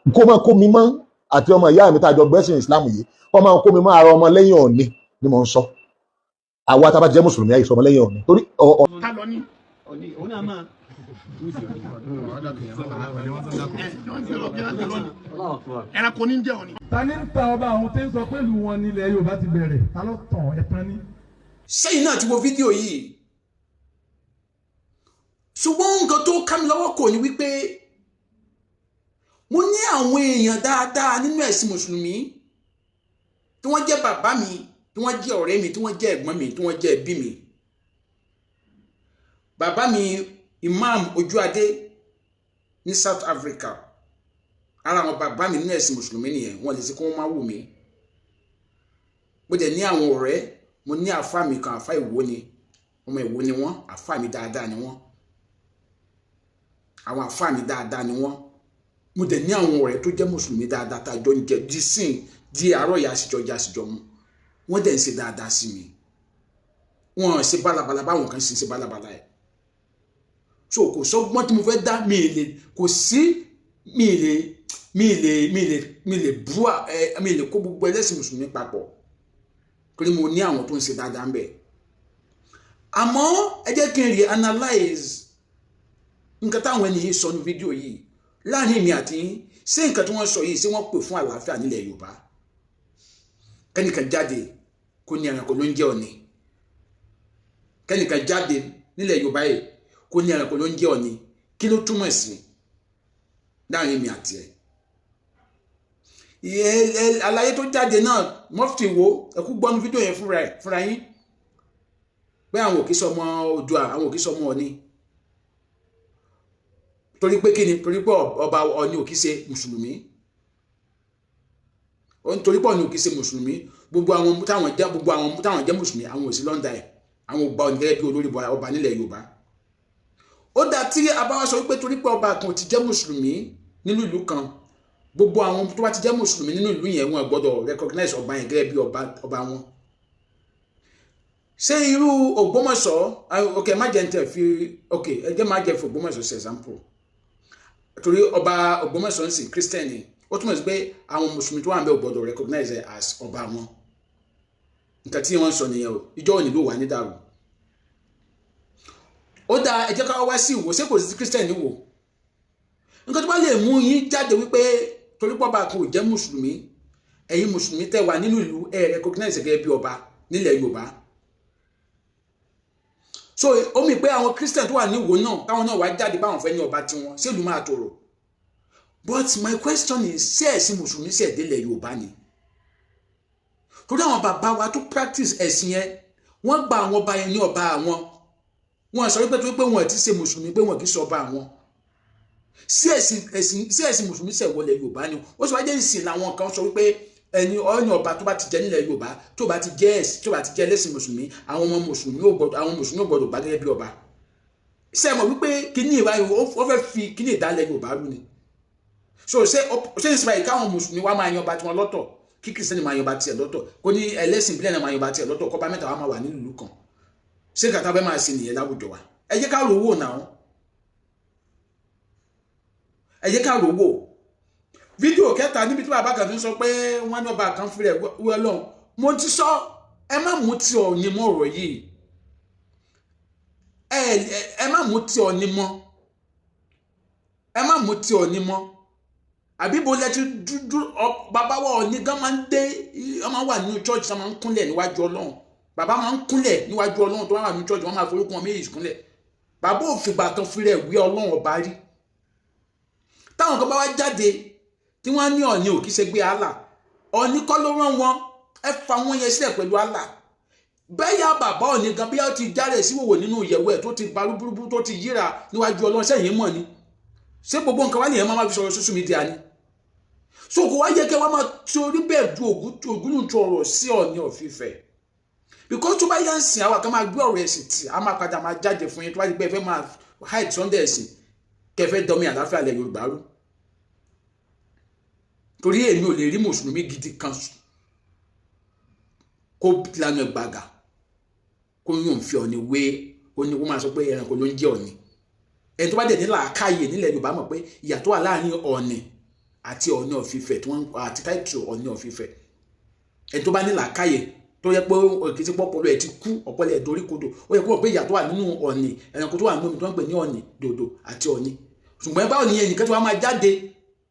Kó máa kó mi mọ́ àti ọmọ ìyá mi tá a jọ gbẹ́sìn Islam yìí, kó máa kó mi mọ́ ara ọmọ lẹ́yìn Ọọ̀ni ni mò ń sọ. Àwa tá a bá jẹ́ mùsùlùmí, àìsàn ọmọ lẹ́yìn Ọọ̀ni torí Ta lọ ní. Òun náà máa. Ẹranko ní jẹ́ Ọọ̀ni. Ta ní ń ta ọba àwọn tí ń sọ pé ìlú wọn nílẹ̀ Yorùbá ti bẹ̀rẹ̀? Ta ló tàn ẹ̀tàn ní. Sẹ́yìn náà ti wo fídíò yìí, ṣùgbọ́n nǹkan tó ká mi lọ́wọ́ kò ní wípé mo ní àwọn èèyàn dáadáa nínú ẹ̀sìn mùsùlùmí tí wọ́n jẹ́ bàbá mi, tí wọ́n jẹ́ ọ̀rẹ́ mi, tí wọ́n jẹ́ ẹ̀gbọ́n mi, tí wọ́n jẹ́ ẹbí mi. Bàbá mi, Imam Ojúadé ní South Africa, ara àwọn bàbá mi nínú ẹ̀sìn mùsùlùmí nìyẹn. Wọ́n lè ṣe kí wọ́n má wù mí. Mo dẹ̀ ní àwọn ọ̀rẹ́, mo ní àfa mi kan, àfa Ìwó ni, ọmọ Ìwó ni wọ́n, àfa mi dáadáa ni wọ́n, àwọn àfa mi dáadáa ni wọ́n. Mo dẹ̀ ní àwọn ọ̀rẹ́ tó jẹ́ mùsùlùmí dáadáa tá a jọ ń jẹ di sìn di àárọ̀ yà àsìjọ jẹ àsìjọ mu. Wọ́n dẹ̀ ń ṣe dáadáa sí mi, wọ́n ṣe bálabàla báwọn kan sì ń ṣe bálabàla ẹ̀. So kò sọ́gbọ́n tí mo fẹ́ dá mi lè kò sí mi lè mi lè mi lè mi lè bú ẹ, mi lè kó gbogbo ẹlẹ́sìn mùsùlùmí papọ̀ torí mo ní àwọn tó ń ṣe dáadáa ń bẹ̀. Àmọ́ ẹ jẹ́ kí n rí analyze nǹkan táwọn ẹni yìí sọ ní fídíò yìí láàrin èmi àti yín. Ṣé nǹkan tí wọ́n sọ yìí, ṣé wọ́n pè fún àlàáfíà nílẹ̀ Yorùbá? Kẹ́nìkan jáde kó ní ẹranko ló ń jẹ́ Ọ̀ọ̀ni. Kẹ́nìkan jáde nílẹ̀ Yorùbá yìí kó ní ẹranko ló ń jẹ́ Ọ̀ọ̀ni, kí ló túmọ̀ sí láàrin èmi àti ẹ̀? Àlàyé tó jáde náà, mọ́fìtì wo ẹkú gbọ́nú fídíò yẹn fúnra ẹ̀ fúnra yín pé àwọn ò kí sọmọ Oòduà, àwọn ò kí sọmọ Ọ̀ọ̀ni. Torí pé kí ni? Torí pé ọba Ọ̀ọ̀ni ò kí ṣe mùsùlùmí. Torí pé Ọ̀ọ̀ni ò kí ṣe mùsùlùmí, gbogbo àwọn táwọn jẹ́ mùsùlùmí, àwọn ò sí lọ́ndà ẹ̀, àwọn ò gba Ọ̀ọ̀ni gẹ́gẹ́ bí olórí ọba nílẹ̀ Yorùbá. Ó dá tí a bá wá sọ wípé torí pé ọba kan ti jẹ́ mùsùlùmí nínú ìlú kan, gbogbo àwọn tó bá ti jẹ́ mùsùlùmí nínú ìlú yẹn, wọn gbọ́dọ̀ recognize ọba yẹn gẹ́gẹ́ bí ọba wọn. Ṣé irú Ògbómọ̀ṣọ́, ok, má jẹ́ ń tẹ̀ fi, ok, ẹ jẹ́ má jẹ́ fi Ògbómọ̀ṣọ́ ṣe example, torí ọba Ògbómọ̀ṣọ́ ń sìn Christian ni. Ó túmọ̀ sí pé àwọn mùsùlùmí tó wà ń bẹ̀ ò gbọ́dọ̀ recognize as ọba wọn. Nǹkan tí wọ́n sọ nìyẹn o. Ìjọ òní ló wà ní dàrú. Ó dáa, ẹ jẹ́ ká wá sí Ìwó. Ṣé kò sí Christian ní Ìwó? Nǹkan tó bá lè mú yín jáde wípé torí pé ọba kan ò jẹ́ mùsùlùmí, ẹ̀yin mùsùlùmí tẹ́ wà nínú ìlú, ẹ̀ recognize gẹ́gẹ́ bí ọba nílẹ̀ Yorùbá, so ó mì pé àwọn Christian tó wà ní Ìwó náà, káwọn náà wá jáde báwọn fẹ́ ní ọba tiwọn, ṣé ìlú máa tòrò? But my question is, ṣé ẹ̀sìn mùsùlùmí ṣe délẹ̀ Yorùbá ni? Torí àwọn bàbá wa tó practice ẹ̀sìn yẹn, wọ́n gba àwọn ọba yẹn ní ọba àwọn. Wọ́n sọ wípé torí pé wọ́n ti ṣe mùsùlùmí pé wọ́n kì í ṣe ọba àwọn. Sí ẹ̀sìn mùsùlùmí ṣe wọlé Yorùbá ni? Ó sì wá jẹ́ ìsìn làwọn kan sọ wípé ẹni ọ̀nà ọba tó bá ti jẹ nílẹ̀ Yorùbá, tó bá ti jẹ́ ẹ̀sìn, tó bá ti jẹ́ ẹlẹ́sìn mùsùlùmí, àwọn mùsùlùmí ò gbọ́dọ̀ gbà gẹ́gẹ́ bí ọba. Ṣé ẹ mọ̀ wípé kíní ìwà ó fẹ́ fi kíní ìdálẹ̀ Yorùbá rú ni? So ṣé ìsìnkú yìí, káwọn mùsùlùmí wá máa yan ọba tiwọn lọ́tọ̀, kí Christian máa yan ọba tiẹ̀ lọ́tọ̀, kó ní ẹlẹ́sìn ìbílẹ̀ náà máa yan ọba tiẹ̀ lọ́tọ̀, kọ́ba mẹ́ta wá máa wà nínú ìlú kan? Ṣé kàtà bẹ́ẹ̀ máa ṣe nìyẹn láwùjọ wa? Ẹ jẹ́ ká rò wò náà, ẹ jẹ́ ká rò wò. Fídíò kẹta níbi tí bàbá kan fi ń sọ pé wọ́n ní ọba kan fi rẹ̀ wẹ́ lọ́hùn, mo ti sọ, ẹ má mú ti Ọọ̀ni mọ́ ọ̀rọ̀ yìí. Ẹ má mú ti Ọọ̀ni mọ́, ẹ má mú ti Ọọ̀ni mọ́. Àbí bo lẹ ti dúdú? Bàbá wa Ọọ̀ni gan máa ń dé, wọ́n máa ń wà nínú church, wọ́n máa ń kúnlẹ̀ níwájú Ọlọ́run. Bàbá máa ń kúnlẹ̀ níwájú Ọlọ́run tó wà nínú church, wọ́n máa forúkọ wọn méjì kúnlẹ̀. Bàbá ò fìgbà kan fi rẹ̀ wí Ọlọ́run ọba rí. Táwọn kan bá wá jáde tí wọ́n ní Ọọ̀ni ò kí ṣe gbé Allah, Ọọ̀ni kọ́ ló rán wọn. Ẹ fa wọn yẹn sílẹ̀ pẹ̀lú Allah. Bẹ́ẹ̀ yá bàbá Ọọ̀ni gan bí ó ti jáde síwòwò nínú ìyẹ̀wò ẹ̀, tó ti barú burúkú, tó ti yíra níwájú Ọlọ́run, sẹ́yìn mọ̀ ni? Ṣé gbogbo nǹkan wá nìyẹn máa fi sọ̀rọ̀ social media ni? So kò wá yẹ kẹ́ wá máa torí bẹ́ẹ̀ du ògúnùtù ọ̀rọ̀ sí Ọọ̀ni of Ifẹ̀, because tó bá yá ń sìn, àwọn kan máa gbé ọ̀rọ̀ ẹ̀sìn tì, á máa padà máa jáde fún yín. Tó bá ti pẹ́ fẹ́ máa hide Sunday ẹ̀sìn, kẹfẹ́ dọ́mi àláfíà lẹ̀ Yorùbá rú, torí èmi ò lè rí mùsùlùmí gidi kan kó lanu gbàgà kó yóò fi Ọọ̀ni wé, ó ní kó máa sọ pé ẹranko ló ń jẹ́ Ọọ̀ni. Ẹni tó bá dẹ̀ ní làákàyè nílẹ̀ Yorùbá mọ̀ pé ìyàtọ̀ wà láàrin Ọọ̀ni. Àti Ọọ̀ni of Ifẹ̀ tí wọ́n àti title Ọọ̀ni of Ifẹ̀. Ẹni tó bá ní làákàyè, tó yẹ pé òkìtì pọpọlọ ẹ ti kú, ọpọlọ ẹ dorí kodò, ó yẹ kó mọ̀ pé ìyàtọ̀ wà nínú ọ̀nì, ẹranko tó wà nínú omi tó ń pè ní ọ̀nì dòdò àti ọ̀nì. Ṣùgbọ́n báwo ni ẹnìkan tó wá máa jáde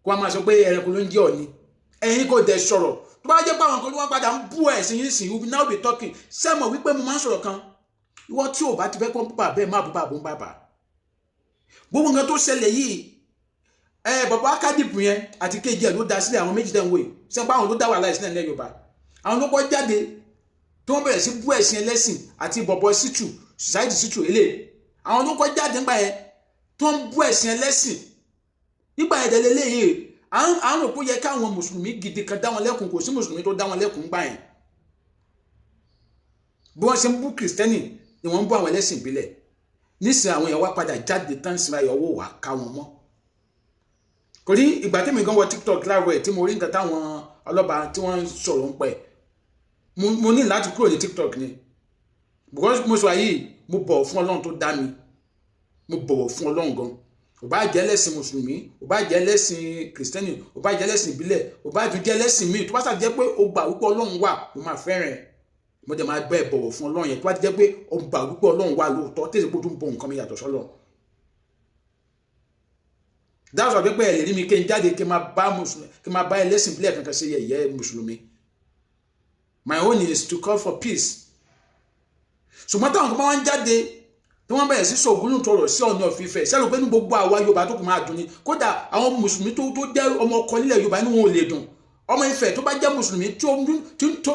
kó wá máa sọ pé ẹranko ló ń jẹ́ ọ̀nì? Ẹ̀yin kò dẹ̀ sọ̀rọ̀. Tó bá jẹ́ pé àwọn kan ló wá padà ń bú ẹ̀ sí yín sìn, you will now be talking. Sẹ́mọ̀ wípé mo máa ń sọ̀rọ̀ kan, ìwọ tí ò bá ti fẹ́ kọ́ bàbá bẹ́ẹ̀, má bú bàbá ń bàbá. Gbogbo nǹkan tó ṣẹlẹ̀ yìí, ẹ bàbá akádìpù yẹn àti kejì ẹ̀ ló dá sílẹ̀. Àwọn méjì tẹ̀ ń wò yìí, sẹ́pà àwọn ló dá wàhálà ìsílẹ̀ nílẹ̀ Yorùbá. Àwọn ló kọ́ jáde tí wọ́n bẹ̀rẹ̀ sí bú ẹ̀sìn ẹlẹ́sìn àti bọ̀bọ̀ sítù society sítù ilé. Àwọn ló kọ́ jáde nígbà yẹn tí wọ́n bú ẹ̀sìn ẹlẹ́sìn nígbà yẹn. Tẹ̀lé léyìí, à ń rò pé ó yẹ káwọn mùsùlùmí gidi kan dá wọn lẹ́kùn. Kò sí mùsùlùmí tó dá wọn lẹ́kùn gbà yẹn. Bí wọ́n ṣe ń bú kìrìsìtẹ́nì ni wọ́n ń bú àwọn ẹlẹ́sìn ìbílẹ̀. Nísìnyí, àwọn èèyàn wá padà jáde tán sí ayọ̀ owó wà ká wọn mọ́. Kò ní ìgbà tí mi gan wọ TikTok láàárọ̀ ẹ̀ tí mo rí nǹkan táwọn ọlọ́ba tí wọ́n ń sọ̀rọ̀ ń pẹ́, mo ní láti kúrò ní TikTok ni, because mo sọ yìí, mo bọ̀wọ̀ fún Ọlọ́run tó dá mi, mo bọ̀wọ̀ fún Ọlọ́run gan. Ò bá jẹ́ ẹlẹ́sìn mùsùlùmí, ò bá jẹ́ ẹlẹ́sìn kìrìsìtẹ́nì, ò bá jẹ́ ẹlẹ́sìn ìbílẹ̀, ò bá tún jẹ́ ẹlẹ́sìn míì, tó bá sà jẹ́ pé o gbà wípé Ọlọ́run wà, mo máa fẹ́ràn ẹ̀, mo dẹ̀ máa bẹ́ẹ̀ bọ̀wọ̀ fún Ọlọ́run yẹn. Tó bá ti jẹ́ pé o gbà wípé Ọlọ́run wà lóòótọ́, tẹ̀sí pé o tún bọ nǹkan mi yàtọ̀ sọ́lọ̀. Dáhùn sọ pé ẹ lè rí mi kí n jáde kí n máa bá mùsùlùmí, kí n máa bá ẹlẹ́sìn ìbílẹ̀ kankan ṣe yẹ̀yẹ́ mùsùlùmí. My own is to call for peace. Ṣùgbọ́n táwọn kan bá wá ń jáde tí wọ́n bẹ̀rẹ̀ sí sọ̀gúnlù tọrọ sí Ọọ̀ni of Ifẹ̀, sẹ́rù pé ní gbogbo àwa Yorùbá tó kù máa dùn ni? Kódà àwọn mùsùlùmí tó jẹ́ ọmọ ọkọ nílẹ̀ Yorùbá, inú wọn ò lè dùn. Ọmọ Ifẹ̀ tó bá jẹ́ mùsùlùmí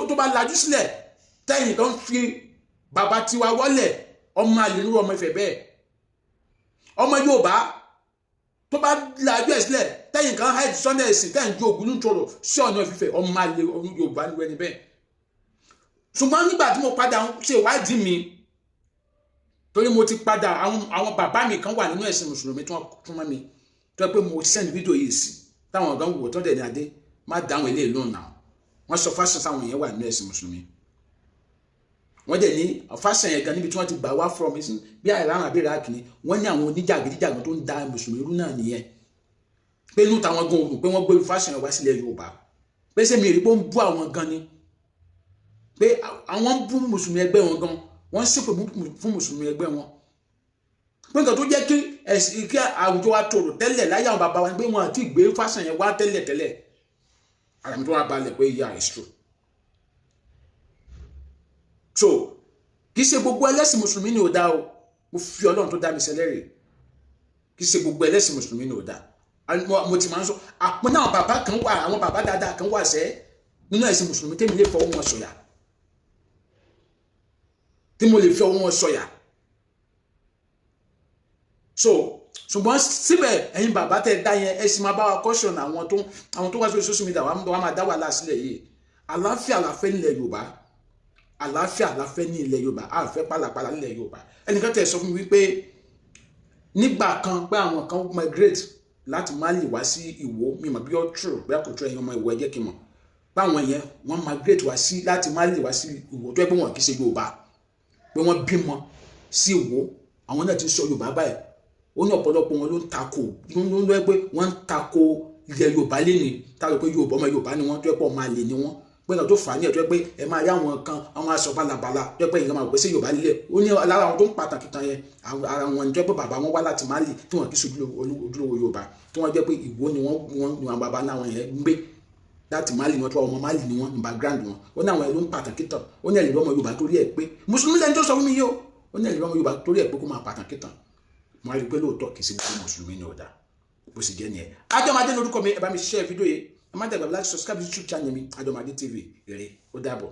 tó bá lajú sílẹ̀ tẹ́yìn kan fi bàbá tiwa wọlẹ̀, ọmọ àlè nírú ọmọ Ifẹ̀ bẹ́ẹ̀. Ọmọ Yorùbá tó bá lajú ẹ̀ sílẹ̀ tẹ́yìn kan hide Sunday ẹ̀sìn, tẹ́yìn ju ògúnlù tọrọ sí Ọọ̀ni of Ifẹ̀, ọmọ àlè Yorùbá nírú ẹni bẹ́ẹ̀. Ṣùgbọ́n nígbà tí mo padà ṣe ìwádìí mi, torí mo ti padà, àwọn bàbá mi kan wà nínú ẹ̀sìn mùsùlùmí tí wọ́n tún mọ́ mi, tó yẹ pé mo send fídíò yìí sí, táwọn ọ̀gá ń wò tó dẹ̀ ní adé má dáhùn eléyìí lóhùn náà. Wọ́n sọ fásitì táwọn yẹn wà nínú ẹ̀sìn mùsùlùmí, wọ́n dẹ̀ ní fásitì yẹn gan níbi tí wọ́n ti gbà wá from bí Iran àbí Iraq ni. Wọ́n ní àwọn oníjàgídíjàgan tó ń da mùsùlùmí rú náà nìyẹn, pé inú táwọn gan òrùn pé wọ́n gbé fásitì yẹn wá sílẹ̀ Yorùbá, pé sẹ́mi rí pé ó ń bú àwọn gan ni, pé àwọn ń bú mùsùlùmí ẹgbẹ́ wọn gan, wọ́n ń ṣépè fún mùsùlùmí ẹgbẹ́ wọn, pé nǹkan tó jẹ́ kí ẹ̀sìn kí àwùjọ wa tòrò tẹ́lẹ̀ láyé àwọn bàbá wa ni pé wọn àti ìgbé fásitì yẹn wá tẹ́lẹ̀ tẹ́lẹ̀. Ara mi tó wá balẹ̀ pé yeah, it's true. So kì í ṣe gbogbo ẹlẹ́sìn mùsùlùmí ni ò dá o. Mo fi Ọlọ́run tó dá mi sẹlẹ́rì, kì í ṣe gbogbo ẹlẹ́sìn mùsùlùmí ni ò dá. Mo ti máa ń sọ àpọ́n náà, bàbá kan wà, àwọn bàbá dáadáa kan wà sẹ́ nínú ẹ̀sìn mùsùlùmí tẹ́mi lè fọwọ́ wọn sọ̀yà, tí mo lè fi ọwọ́ wọn sọ̀yà. So ṣùgbọ́n síbẹ̀, ẹ̀yin bàbá tẹ́ dá yẹn, ẹ sì máa bá wa caution àwọn tó wá sórí social media wàá máa dá wàhálà sílẹ̀ yìí. Àlàáfíà la fẹ́ nílẹ̀ Yorùbá, àlàáfíà la fẹ́ ní ilẹ̀ Yorùbá, a fẹ́ pàlàpàlà nílẹ̀ Yorùbá. Ẹnìkan tẹ̀ sọ fún mi wípé nígbà kan pé àwọn kan migrate láti Mali wá sí Ìwó. Mi mọ̀ bí ó true, bí a kò true. Ẹ̀yin ọmọ Ìwó, ẹ jẹ́ kí n mọ̀ báwọn yẹn wọ́n migrate wá sí láti Mali wá sí Ìwó, tó yẹ pé wọ́n kì í ṣe Yorùbá, pé wọ́n bímọ sí Ìwó, àwọn náà ti sọ Yorùbá báyìí. Ó ní ọ̀pọ̀lọpọ̀ wọn ló ń takò, ló ń lọ pé wọ́n ń takò ilẹ̀ Yorùbá lẹ́ni tá a lọ pé Yorùbá, ọmọ Yorùbá ni wọ́n, tó yẹ pé ọmọ àlè ni wọ́n, pé nǹkan tó fà á ní ẹ̀ tó yẹ pé ẹ máa rí àwọn kan, àwọn aṣọ balabala tó yẹ pé nǹkan máa wò pé sí Yorùbá lílẹ̀. Ó ní lára àwọn tó ń pàtàkì tán yẹn, ara wọn tó yẹ pé bàbá wọn wá láti Mali, tí wọn kì í ṣojú ojúlówó Yorùbá, tí wọ́n jẹ́ pé Ìwó ni wọ́n ni àwọn bàbá náà yẹn ń gbé láti Mali ni wọ́n, tó ọmọ Mali ni wọ́n ní background wọn. Ó ní àwọn ẹ̀ ló ń pàtàkì tán. Ó ní ẹ̀lẹ́rọ ọmọ Yorùbá torí ẹ̀ pé mùsùlùmí lẹ́ni tó sọ fún mi yìí o. Ó ní ẹ̀lẹ́rọ ọmọ Yorùbá torí ẹ̀ pé kó máa pàtàkì tán. Mo á rí i pé lóòótọ́, kì í ṣe gbogbo mùsùlùmí ni ọ̀dà. Bó sì jẹ́ nìyẹn. Adọ́mọdé ní orúkọ mi. Ẹ bá mi share fídíò yìí. Ẹ má dàgbà láti subscribe YouTube channel mi, Adọ́mọdé TV. Èrè, ó dàbọ̀.